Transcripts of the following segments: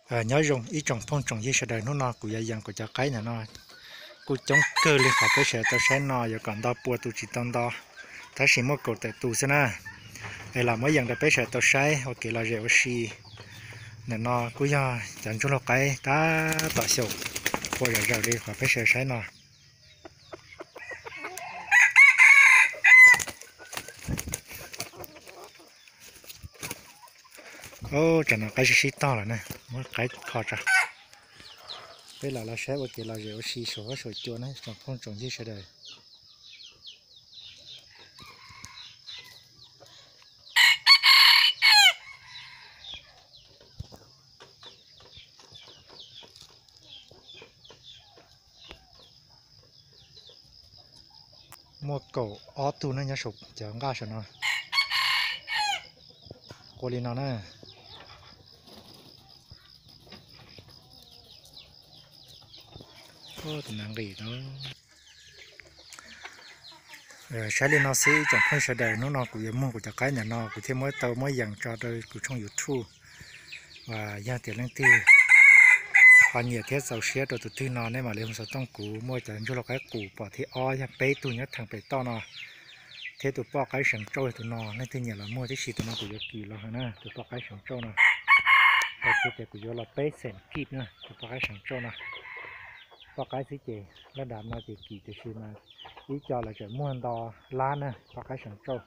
Nyob zoo ib tsoom phooj tsoom ywg sawv daws, hnub no kuv yuav yees kuv cov qaib ntawm no kuj coob kawg li qhov peb sawv daws tau saib no, yuav kom nto pua tus tsis tau nto, tab sis muaj kaum tawm tus xwb na. Es los muab yees rau peb sawv daws tau saib ua kev lom zem ua si. Ntawm no kuj yog cov ntsuag lauj qaib tab tom xyaum qua zom zaws li qhov peb sawv daws saib no. Tsam no qaib sib sib tog lawm na, muab qaib kho tso. Peb lam los saib ua kev lom zem ua si saum huab saum cua na tsoom phooj tsoom ywg sawv daws. Muaj kaum ob tug ne nyob saum cov nqaj saum no. Qua li no na. Tus nav nqis no. Saib li no xwb ib tsoom phooj sawv daws, hnub no kuv yuav muag kuv cov qaib ntawm no kuv thiaj muab tau muab yees tso rau kuv tshooj YouTube. Uas yog tias leej twg ho nyiam thiab txaus siab rau tus twg no nej mam li hu xov tooj kuv, muaj cov ntsuag lauj qaib qus pom thib ob yog peb tug nyob theem pem toj no, thiab tus poj qaib seev tsauj tus no, leej twg nyiam los muag tib si, tus no kuv yuav kis los heev na, tus poj qaib seev tsauj no. Hais tias kuv yuav los peb xeem kib na, tus poj qaib seev tsauj no. Poj qaib xwb ces laj dav no ces kis tiam sis mas ib co lawv tseem muag nto lab na, poj qaib seev tsauj.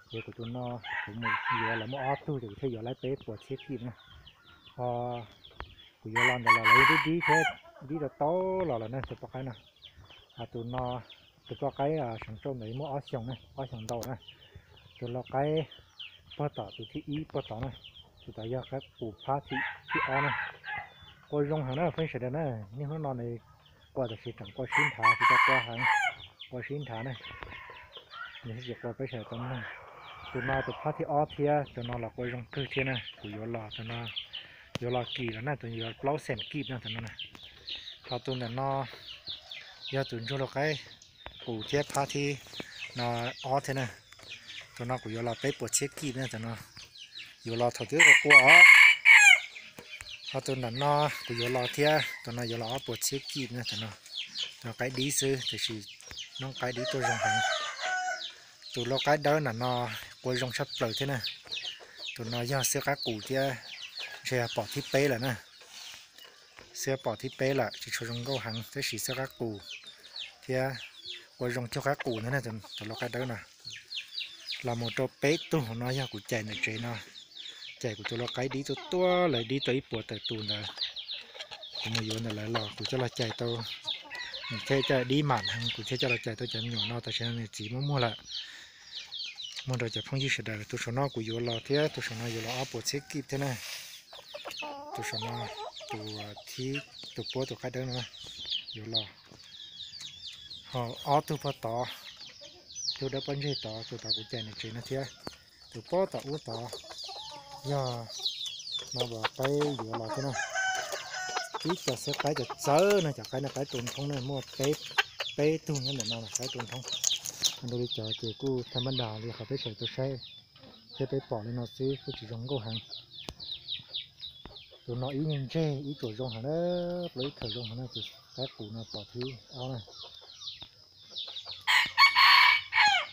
Ces kuv tus no kuv mus yuav lawv muaj ob tug ces kuv thiaj yuav lawv peb puas txhiab kib na. Ho kuv yuav los ntawd los lawv dib dib thiab, dib rau tau los lawm na tus poj qaib no. Tus no, tus poj qaib seev tsauj ntawd muaj ob xyoos na, ob xyoos ntau na. Tus lau qaib puag tom tus thib ib puag tod na, tus tod yog qaib qus phab thib ob na. Qua zoo heev na phooj sawv daws na, niaj hnub no nws qua tam sim tseem qua sib nrhav tsis tau qua heev, qua sib nrhav na. Nws tsis qua peb sawv daws tau mloog. Tus no tus phab thib ob thiab, tus no los qua zoo kawg thiab na, kuv yuav los tus no, yuav los kis los na, tus yuav plaub xeem kib no tus no na. Ho tus ntawm no yog tus ntsuag lau qaib qus thiab phab thib no ob thiab na. Tus no kuv yuav los peb puas txhiab kib na tus no. Yuav los thaum twb qua qua os. Ho tus ntawm no kuv yuav los thiab, tus no yuav los ob puas txhiab kib na tus no. Tus no qaib dib xwb tiam sis noob qaib dib tuaj zoo heev. Tus lau qaib dawb ntawm no qua zoo tshaj plaws thiab na. Tus no yog xwb qaib qus thiab, ntshe yog pom thib peb lawm na. Xwb pom thib peb lawm tsis tshua zoo nkauj heev tab sis xwb qaib qus thiab qua zoo cuag qaib qus ntag na tus lau qaib dawb no. Los mus rau peb tug no yog kuv cais ntawm tsev no, cais kuv tus lau qaib dib tuaj tuaj lawv dib tau ib puas tawm tus ntawd. Kuv mus yuav ntawm lawv los kuv coj los cais tau, nws thiaj coj dib mam heev kuv thiaj coj los cais tau cov me nyuam no tam sim no nws txiv muab muag lawm. Muag rau cov phooj ywg sawv daws, tus saum no kuv yuav los thiab tus saum no yuav los ob puas txhiab kib thiab na. Tus saum no, tus thib, tus puab tus qaib dawb no yuav los. Ho ob tug puag tod, tus dawb pob ntseg tod, tus tod kuv cais ntawm tsev no thiab. Tus puab tom ub tod yog no los peb yuav los thiab na. Ib co xwb qaib txawv txawv no, cov qaib no qaib rau nthoob na, muaj peb tug nyob ntawm no qaib rau nthoob. Ho rau li cov ces kuj thaj mab das li qhov peb sawv daws tau saib thiab peb pom li no xwb kuj tsis zoo nkauj heev. Tus no ib nyuag ntseg ib tsuas zoo heev na, plaub ib khaws zoo heev na, tus qaib qus no pom thib ob na.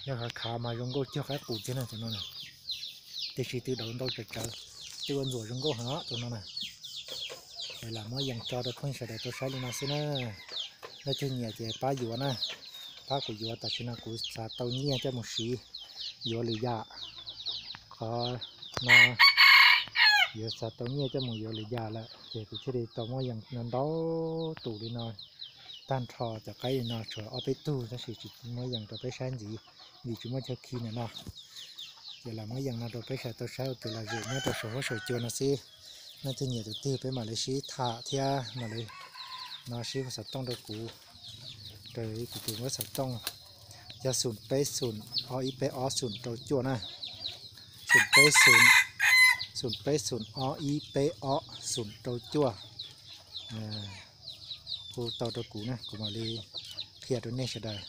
Yog khav khav mas zoo nkauj cuag qaib qus tiag na tus no na. Tiam sis twb daus ntau tsawv tsawv, twb ua ntxuam zoo nkauj heev os tus no na. Es lam muab yees tso rau phooj ywg sawv daws tau saib li no xwb na. Leej twg nyiam ces pab yuav na, pab kuv yuav, tam sim no kuv xav tau nyiaj coj mus siv yuav lwm yam. Qhov no yuav xav tau nyiaj coj mus yuav lwm yam lawm ces kuv thiaj li tau muab yees no ntau tus li no. Tag nrho cov qaib li no tshuav ob peb tug tab sis tsis muab yees rau peb saib ntxiv vim tsis muaj chaw khi ntawm no. Ces lam muab yees no rau peb sawv daws tau saib ua kev lom zem nyob rau saum huab saum cua no xwb. Leej twg nyiam tus twg peb mam li sib tham thiab mam li no sib hu xov tooj rau kuv, rau kuv tus npawb xov tooj yog xoom peb xoom ob ib peb ob xoom rau cuaj na. Xoom peb xoom, xoom peb xoom ob ib peb ob xoom rau cuaj. Hu tau rau kuv na kuv mam li qhia rau nej sawv daws.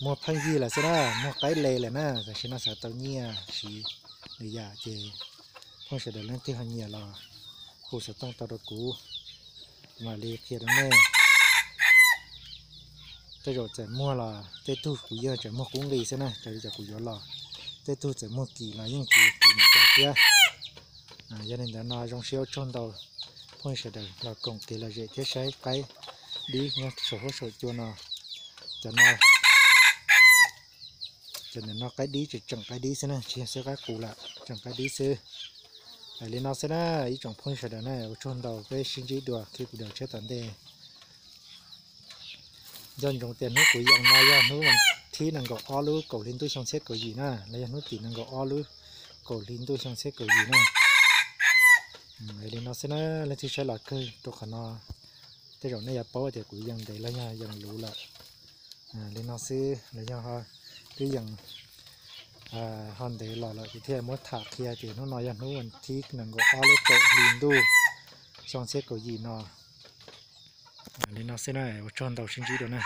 Muag pheej yig lawm xwb na, muag qaib le lawm na, tam sim no xav tau nyiaj siv lwm yam ces phooj sawv daws leej twg ho nyiam los Hu xov tooj tau rau kuv, kuv mam li qhia rau nej. Tej zaum txawm muag los tej tug kuv yeej tseem muag qub nqis xwb na, raws li cov kuv yuav los. Tej tug txawm muag kim los yeej tsis kim mus cas thiab. Yog li ntawd no zoo siab ua tsaug ntau phooj ywg sawv daws los koom kev lom zem thiab saib qaib dib nyob saum huab saum cua no. Cov no, cov ntawm no qaib dib, tseem tseem qaib dib xwb na, tsis yog xwb qaib qus lawm, tseem qaib dib xwb. Li no xwb na, ib tsoom phooj ywg sawv daws na, ua tsaug ntau, peb sib ntsib dua khi kuv daim tshiab tom ntej. Nco ntsoov tias hnub kuv yees no yog hnub vas thib nees nkaum ob lub kaum hli ntuj xyoo txhiab kaum yim na, los yog hnub tim nees nkaum ob lub kaum hli ntuj xyoo txhiab kaum yim na. Li no xwb na, leej twg saib los kawg rau qhov no, tej zaum nej yuav paub tias kuv yees ntev los yog yees luv lawm. Li no xwb los yog twb yees ho ntev los lawm kuv thiaj muab tham qhia tias hnub no yog hnub vas thib nees nkaum ob lub kaum hli ntuj xyoo txhiab kaum yim no. Li no xwb na, ua tsaug ntau, sib ntsib dua na.